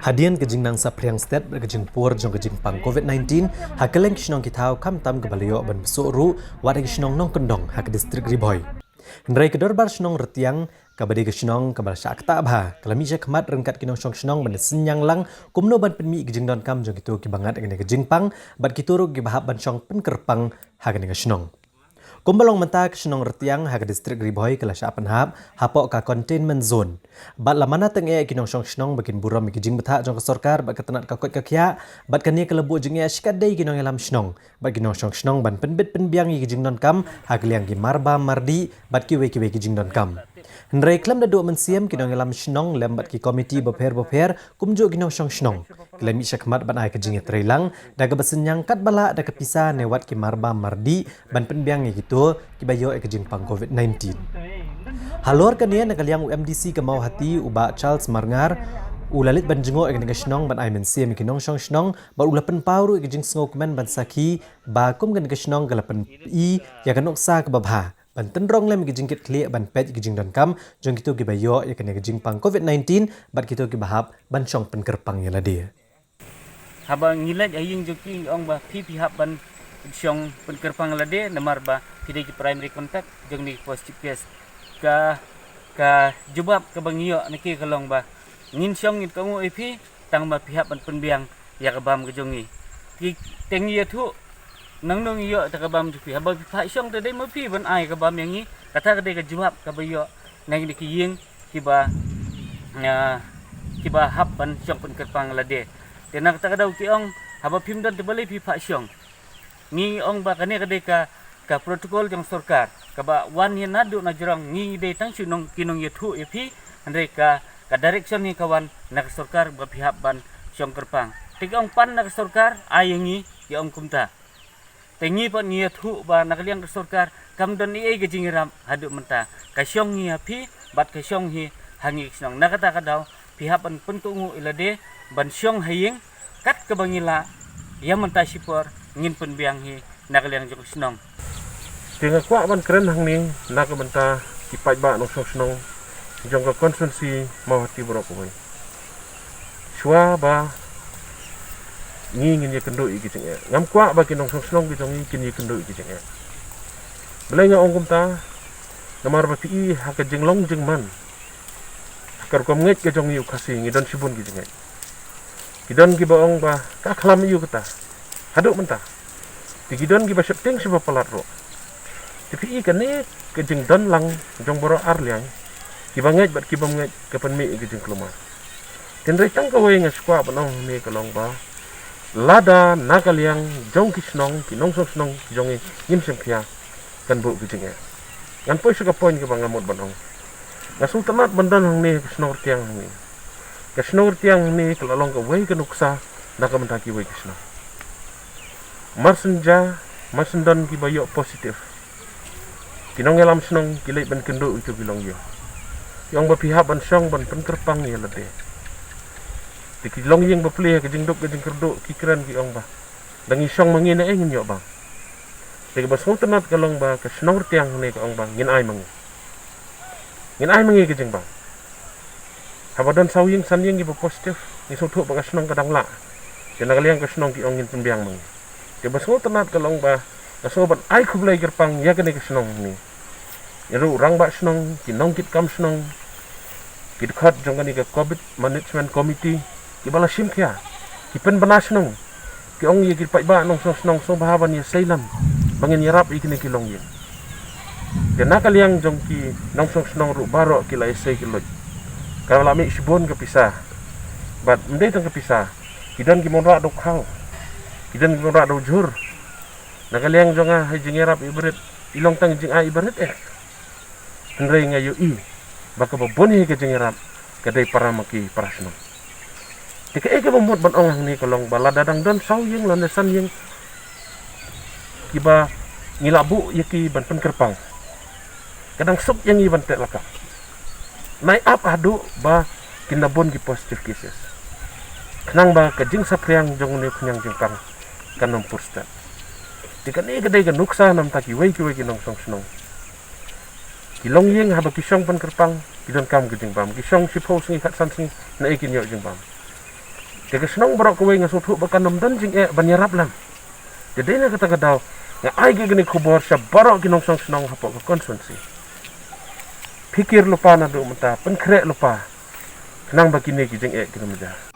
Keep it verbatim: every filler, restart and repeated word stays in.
Hadien ka jingnang saphriang stet bad ka jingpur jong ka jingpang COVID nineteen ha kylleng ki shnong ki thaw, khamtam kaba la ïoh ban bsuh ruh wat ha ki shnong nongkyndong ha ka distrik Ri Bhoi. Hynrei ka dorbar shnong Rtiang, kaba dei ka shnong kaba la shah ktah bha, ka la mih shakhmat ryngkat ki nongshong shnong ban synñiang lang kumno ban pynmih ka jingdonkam jong kito kiba ngat ïa kane ka jingpang bad kito ruh kiba hap ban shong pynkyrpang ha kane ka shnong. Kumba long mynta, ka shnong Rtiang ha ka distrik Ri Bhoi ka la shah pynhap hapoh ka containment zone. Bad la man tang eh ki nongshong shnong ba kin burom ïa ki jingbthah jong ka sorkar bad ka tnat ka koit ka khiah, bad kane ka la buh jingeh shikatdei ki nongïalam shnong bad ki nongshong shnong ban pynbit pynbiang ïa ki jingdonkam ha ka liang ki marbam mardih bad kiwei kiwei ki jingdonkam. Hynrei khlem da duh mynsiem, ki nongïalam shnong lem bad ki komiti bapher bapher, kumjuh ki nongshong shnong, ki la mih shakhmat ban ai ka jingïatreilang da kaba synñiang katba lah da ka pisa ne wat ki marbam mardih ban pynbiang ïa kito kiba ïoh ïa ka jingpang COVID nineteen. Halor kane, na ka liang u MDC ka Mawhati, u Bah Charles Marngar, u la leit ban jngoh ïa kane ka shnong ban ai mynsiem ïa ki nongshong shnong, bad u la pynpaw ruh ïa ka jingsngewkmen ban sakhi ba kum kane ka shnong ka la pyn-i ïa ka nuksa kaba bha ban tynrong lem ïa ka jingkitkhlieh ban peit ïa ka jingdonkam jong kito kiba ïoh ïa kane ka jingpang COVID nineteen bad kito kiba hap ban shong pynkyrpang ïa lade. Haba ngi leit ha ïing jong ki, ngi ong ba phi, phi hap ban shong pynkyrpang lade namar ba phi dei ki primary contact jong kine ki positive case. Ka, ka jubab kaba ngi ïoh na ki ka long ba ngin shong ngin kohnguh ïa phi tang ba phi hap ban pynbiang ïa ka bam ka jong ngi. Ki, te ngi ïathuh nangno ngi ïoh ïa ka bam jong phi? Haba phi phah shong te dei ma phi ban ai ka bam ïa ngi. Kata ka dei ka jubab kaba ïoh na kine ki ïing kiba, ah, kiba hap ban shong pynkyrpang lade. Te na kata ka daw ki ong, haba phim don te balei phi phah shong? Ngi ong ba kane ka dei ka, ka protocol jong sorkar kaba wan hi naduh na jrong, ngi dei tang shu nong, ki nongïathuh ïa phi, hynrei ka, ka direction hi ka wan na ka sorkar ba phi hap ban shong kyrpang. Te ki ong pan na ka sorkar ai ïa ngi, ki ong kumta. Te ngi pat ngi ïathuh ba na ka liang ka sorkar kam don ei ei ka jingïarap haduh mynta. Ka shong hi ha phi bad ka shong hi ha ngi ki shnong. Na kata ka daw phi hap ban pynkohnguh ïa lade ban shong ha ïing kat kaba ngi lah. Ïa mynta shipor ngin pynbiang hi na ka liang jong ka shnong. Te nga kwah ban kren hangne na ka bynta ki paidbah nongshong shnong jong ka constituency Mawhati baroh kawei. Shuwa ba ngi ngin ïakynduh ïa ki jingeh, ngam kwah ba ki nongshong shnong ki jong ngi kin ïakynduh ïa ki jingeh. Balei nga ong kumta? Namar ba phi i ha ka jinglong jingman, ha ka rukom ngeit ka jong ngi u Khasi, ngi don shibun ki jingngeit. Ki don kiba ong ba ka khlam ïa u kata haduh mynta. Te ki don kiba sheptieng shaba palat ruh. Te phi i kane ka jingdon lang jong baroh arliang, kiba ngeit bad kibym ngeit, ka pynmih ïa ka jingkulmar. Hynrei tang kawei nga sngewkwah ban ong hangne ka long ba lada na ka liang jong ki shnong, ki nongshong shnong jong ngi ngim shim khia, kan buh ki jingeh. Ngan poi sha ka point kaba nga mut ban ong. Nga sngewtynnat ban don hangne ha ka shnong Rtiang hangne. Ka shnong Rtiang hangne ka la long kawei ka nuksa na ka bynta kiwei ki shnong. Mar shen ja, mar shen don kiba ïoh positive, ki nongïalam shnong ki leit ban kynduh ïa kito ki longïing. Ki ong ba phi hap ban shong ban pynkyrpang ïa lade. Te ki longïing ba plie ha ka jingduk ka jingkyrduh ki kren, ki ong ba da ngi shong ma ngi, naei ngin ïoh bam? Te kaba sngewtynnat ka long ba ka shnong Rtiang hangne ka ong ba ngin ai ma ngi. Ngin ai ma ngi ka jingbam. Haba don saw ïing san ïing kiba positive, ngi sngewthuh ba ka shnong ka dang lah. Te na ka liang ka shnong ki ong ngin pynbiang ma ngi. Te ba sngewtynnat ka long ba nga sngew ban ai khublei kyrpang ïa kane ka shnong hangne. Ïa ruh rangbah shnong, ki nongkitkam shnong, ki dkhot jong kane ka COVID Management Committee, kiba la shim khia, ki pynbna shnong, ki ong ïa ki paidbah nongshong shnong sngewbha ban ïasei lem ba ngin ïarap ïa kine ki longïing. Te na ka liang jong ki nongshong shnong ruh baroh ki la ïasei ki luid. Ka la mih shibun ka pisa. Bad ym dei tang ka pisa, ki don ki wanrah da u khaw, ki don ki wanrah da u jhur. Na ka liang jong nga ha jingïarap i barit, i long tang jingai i barit eh. Hynrei nga ïohi ba kaba bun hi ka jingïarap ka dei para ma ki para shnong. Te kaei kaba mut ban ong hangne ka long ba lada dang don saw ïing lane san ïing kiba ngi la buh ïa ki ban pynkyrpang, ka dang suk ïa ngi ban teh lakam. Nai ap haduh ba kin da bun ki positive cases, khnang ba ka jingsaphriang jong une u khñiang jingpang kan ym pur stet. Te kane ka dei ka nuksa na bynta kiwei kiwei ki nongshong shnong. Ki longïing haba ki shong pynkyrpang, ki donkam ka jingbam. Ki shong shiphew sngi, khatsan sngi, naei kin ïoh jingbam? Te ka shnong baroh kawei nga sngewthuh ba kan ym don jingeh ban ïarap lem. Te dei na kata ka daw nga ai kane ka khubor sha baroh ki nongshong shnong hapoh ka constituency. Pyrkhat lypa naduh mynta, pynkhreh lypa, khnang ba kine ki jingeh kin ym jia.